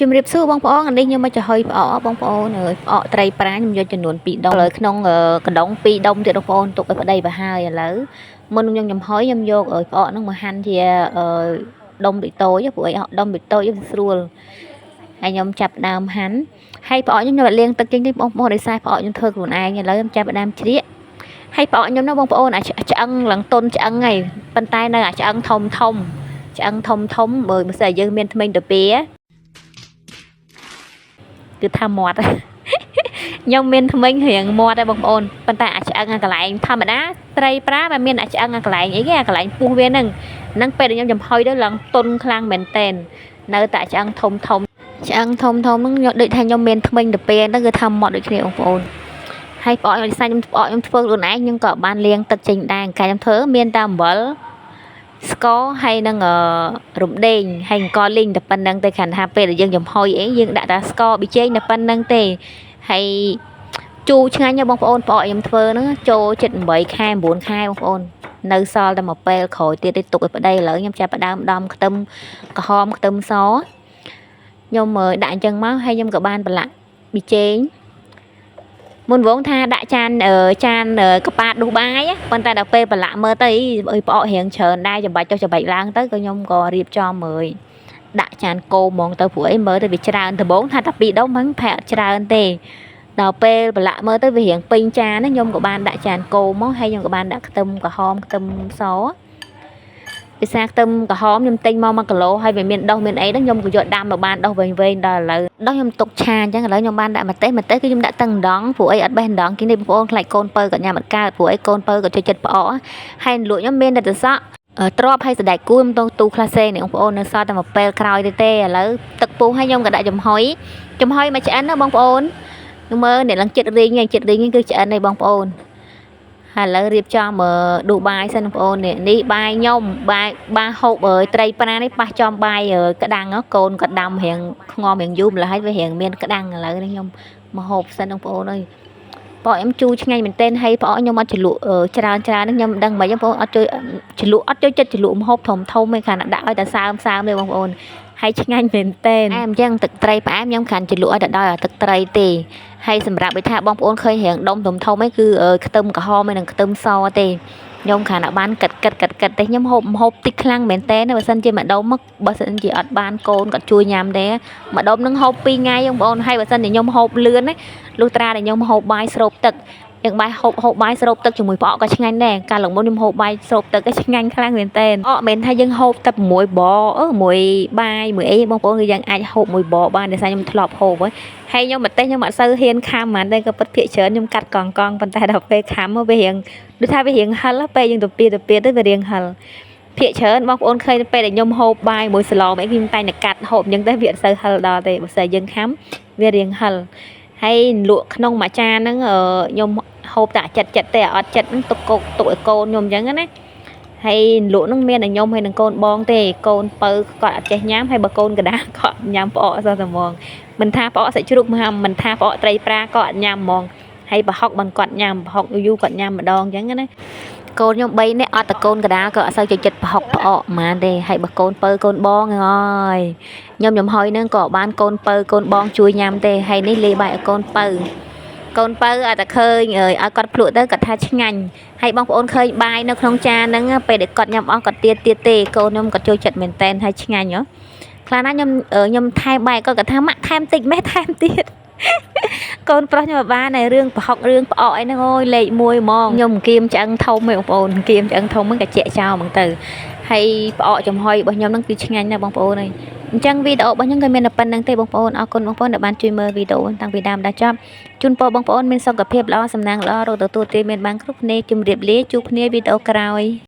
ជំរាបសួរបងប្អូនអានេះខ្ញុំមកចំហុយផ្អកបងប្អូនអើយផ្អកត្រីប្រាខ្ញុំយកចំនួន2ដុំឥឡូវក្នុងកណ្ដុង2ដុំទៀតបងប្អូនទុកឲ្យប្តីប្រហើយឥឡូវមុនខ្ញុំចំហុយខ្ញុំយកផ្អកហ្នឹងមកហាន់ជាដុំតូចៗព្រោះអីដុំតូចៗវាស្រួលហើយខ្ញុំចាប់ដើមហាន់ហើយផ្អកខ្ញុំខ្ញុំអត់លាងទឹកចេញទេបងប្អូនដោយសារផ្អកខ្ញុំធ្វើខ្លួនឯងឥឡូវខ្ញុំចាប់ដើមជ្រៀកហើយផ្អកខ្ញុំនោះបងប្អូនអាឆ្អឹងឡើងតុនឆ្អឹងហើយប៉ុន្តែនៅអាឆ្អឹងធំធំឆ្អឹងធំធំបើមិនស្អីយើងមានធ្មេញទៅពីគឺថាមាត់ខ្ញុំមានធ្មេញរៀងមាត់ដែរបងប្អូនប៉ុន្តែអាឆ្អឹងអាកន្លែងធម្មតាត្រីប្រាมันមានអាឆ្អឹងអាកន្លែងអីគេអាកន្លែងពោះវាហ្នឹងហ្នឹងពេលដែលខ្ញុំចំហុយទៅឡើងតុនខ្លាំងមែនតែននៅតែឆ្អឹងធំធំឆ្អឹងធំធំហ្នឹងខ្ញុំដូចថាខ្ញុំមានធ្មេញទៅពេលហ្នឹងគឺថាមាត់ដូចគ្នាបងប្អូនហើយផ្អកខ្ញុំសាខ្ញុំផ្អកខ្ញុំធ្វើខ្លួនឯងខ្ញុំក៏បានលាងទឹកចេញដែរកាលខ្ញុំធ្វើមានតែអំបិលស្ករហើយនឹងរំដេងហើយអង្គលីងតែប៉ុណ្្នឹងទេគ្រាន់ថាពេលដែលយើងចំហុយអីយើងដាក់តែស្ករប៊ីចេងតែប៉ុណ្្នឹងទេហើយជូរឆ្ងាញ់ណាស់បងប្អូនផ្អកខ្ញុំធ្វើហ្នឹងចូលចិត្ត8ខែ9ខែបងប្អូននៅសល់តែមួយពេលក្រោយទៀតទេទុកឲ្យប្តីឥឡូវខ្ញុំចាប់ផ្ដើមដំខ្ទឹមក្រហមខ្ទឹមសខ្ញុំដាក់អញ្ចឹងមកហើយខ្ញុំក៏បានប្រឡាក់ប៊ីចេងមុនវងថាដាក់ចានចានកប៉ាតដុសបាយប៉ុន្តែដល់ពេលប្រឡាក់មើលទៅអើយផ្អករៀងច្រើនដែរចំបាច់ចុះចំបាច់ឡើងទៅក៏ខ្ញុំក៏រៀបចំមើលដាក់ចានគោហ្មងទៅព្រោះអីមើលទៅវាច្រើនដំបងថាតែពីរដុំហ្នឹងផែអត់ច្រើនទេដល់ពេលប្រឡាក់មើលទៅវារៀងពេញចានណាខ្ញុំក៏បានដាក់ចានគោមកហើយខ្ញុំក៏បានដាក់ខ្ទឹមក្រហមខ្ទឹមសភាសាខ្ទឹមក្រហមខ្ញុំទិញមក1គីឡូហើយវាមានដុះមានអីហ្នឹងខ្ញុំក៏យកដាំមកបានដុះវែងៗដល់ឥឡូវដុះខ្ញុំទុកឆាអញ្ចឹងឥឡូវខ្ញុំបានដាក់ម្ទេសម្ទេសគឺខ្ញុំដាក់ទឹកម្ដងព្រោះអីអត់បេះម្ដងជាងនេះបងប្អូនខ្លាចកូនពៅគាត់ញ៉ាំអត់កើតព្រោះអីកូនពៅគាត់ចូលចិត្តផ្អកហើយលក់ខ្ញុំមានតែសសក់ទ្របហើយសដែកគួរខ្ញុំទូខ្លះសេនេះបងប្អូននៅសល់តែមួយពេលក្រោយទេទេឥឡូវទឹកពុះហើយខ្ញុំក៏ដាក់ចំហុយចំហុយមកឆ្អិនណាបងប្អូនមើលអ្នកឡើងចិត្តរីងចិត្តរីងគឺឆ្អិនហើយបងប្អូនហើយឥឡូវរៀបចំដួសបាយសិនបងប្អូននេះនេះបាយខ្ញុំបាយបាហូបត្រីប្រានេះប៉ះចំបាយក្តាំងកូនក៏ដាំរៀងខ្ងំរៀងយូរម្ល៉េះហើយវារៀងមានក្តាំងឥឡូវនេះខ្ញុំមកហូបសិនបងប្អូនអើយផ្អកខ្ញុំជូរឆ្ងាញ់មែនទែនហើយផ្អកខ្ញុំអត់ជ្រលក់ច្រើនច្រើននេះខ្ញុំមិនដឹងមិនបងប្អូនអត់ជួយជ្រលក់អត់ចូលចិត្តជ្រលក់ម្ហូបធំធំទេគ្រាន់តែដាក់ឲ្យតែសើមសើមទេបងប្អូនហើយឆ្ងាញ់មែនទែនអែមអញ្ចឹងទឹកត្រីផ្អែមខ្ញុំគ្រាន់ជ្រលក់ឲ្យតែដល់ទឹកត្រីទេហើយសម្រាប់ដូចថាបងប្អូនឃើញរៀងដុំធំធំឯងគឺខ្ទឹមក្រហមឯនិងខ្ទឹមសទេខ្ញុំគ្រាន់តែបានកាត់កាត់កាត់កាត់ទេខ្ញុំហូបហូបតិចខ្លាំងមែនតើបើសិនជាមួយដុំមកបើសិនជាអត់បានកូនគាត់ជួយញ៉ាំទេមួយដុំនឹងហូប2ថ្ងៃបងប្អូនហើយបើសិនជាខ្ញុំហូបលឿនណាលុះត្រាតែខ្ញុំហូបបាយស្រូបទឹកយ៉ាងបាយហូបហូបបាយស្រូបទឹកជាមួយផ្អកក៏ឆ្ងាញ់ដែរកាលឡើងមុនខ្ញុំហូបបាយស្រូបទឹកក៏ឆ្ងាញ់ខ្លាំងមែនតើអកមិនថាយើងហូបតែ6បអឺមួយបាយមួយអីបងប្អូនគឺយើងអាចហូបមួយបបានដោយសារខ្ញុំធ្លាប់ហូបហើយហើយខ្ញុំម្ទេសខ្ញុំអត់សូវហ៊ានខាំហ្មងតែក៏ពិតភាកច្រើនខ្ញុំកាត់កងកងប៉ុន្តែដល់ពេលខាំវារៀងដូចថាវារៀងហិលពេលយើងទៅពីទៅពីទៅវារៀងហិលភាកច្រើនបងប្អូនឃើញពេលដែលខ្ញុំហូបបាយមួយស្លអីខ្ញុំតែងតែកាត់ហូបអញ្ចឹងទៅវាអត់សូវហិលដល់ទេបើស្អីយើងខាំវារៀងហិលហើយលក់ក្នុងមួយចានហ្នឹងខ្ញុំហូបតែចិត្តចិត្តទេអត់ចិត្តហ្នឹងទុកកទុកឲ្យកូនខ្ញុំអញ្ចឹងណាហើយលក់ហ្នឹងមានតែខ្ញុំហើយនឹងកូនបងទេកូនពៅគាត់អត់ចេះញ៉ាំហើយបើកូនកដាគាត់ញ៉ាំផ្អកសោះតែហ្មងមិនថាផ្អកសាច់ជ្រូកមិនថាផ្អកត្រីប្រាក៏អត់ញ៉ាំហ្មងហើយប្រហុកមិនគាត់ញ៉ាំប្រហុកយូរគាត់ញ៉ាំម្ដងអញ្ចឹងណាកូនខ្ញុំ3នាក់អត់តែកូនកដាក៏អត់សូវចូលចិត្តប្រហុកផ្អកហ្មងទេហើយបើកូនពៅកូនបងអើយខ្ញុំចំហុយហ្នឹងក៏បានកូនពៅកូនបងជួយញ៉ាំទេហើយនេះលេបាយឲ្យកូនពៅកូនពៅអត់តែឃើញឲ្យគាត់ភ្លក់ទៅគាត់ថាឆ្ងាញ់ហើយបងប្អូនឃើញបាយនៅក្នុងចានហ្នឹងពេលដែលគាត់ញ៉ាំអស់គាត់ទៀតទៀតទេកូនខ្ញុំគាត់ចូលចិត្តមែនតែនហើយឆ្ងាញ់ហ៎ខ្លះណាខ្ញុំខ្ញុំថែមបាយគាត់គាត់ថាម៉ាក់ថែមតិចម៉េះថែមទៀតកូនប្រុសខ្ញុំបានហើយរឿងប្រហុករឿងផ្អកអីហ្នឹងអូយលេខ1ហ្មងខ្ញុំគៀមឆ្អឹងធំឯងបងប្អូនគៀមឆ្អឹងធំហ្នឹងក៏ជែកចោលហ្មងទៅហើយផ្អកចំហុយរបស់ខ្ញុំហ្នឹងគឺឆ្ងាញ់ណាស់បងប្អូនអើយអញ្ចឹងវីដេអូរបស់ខ្ញុំក៏មានតែប៉ុណ្្នឹងទេបងប្អូនអរគុណបងប្អូនដែលបានជួយមើលវីដេអូតាំងពីដើមដល់ចប់ជូនពរបងប្អូនមានសុខភាពល្អសំណាងល្អរកទទួលទានមានបានគ្រប់គ្នាជម្រាបលាជួបគ្នាវីដេអូក្រោយ។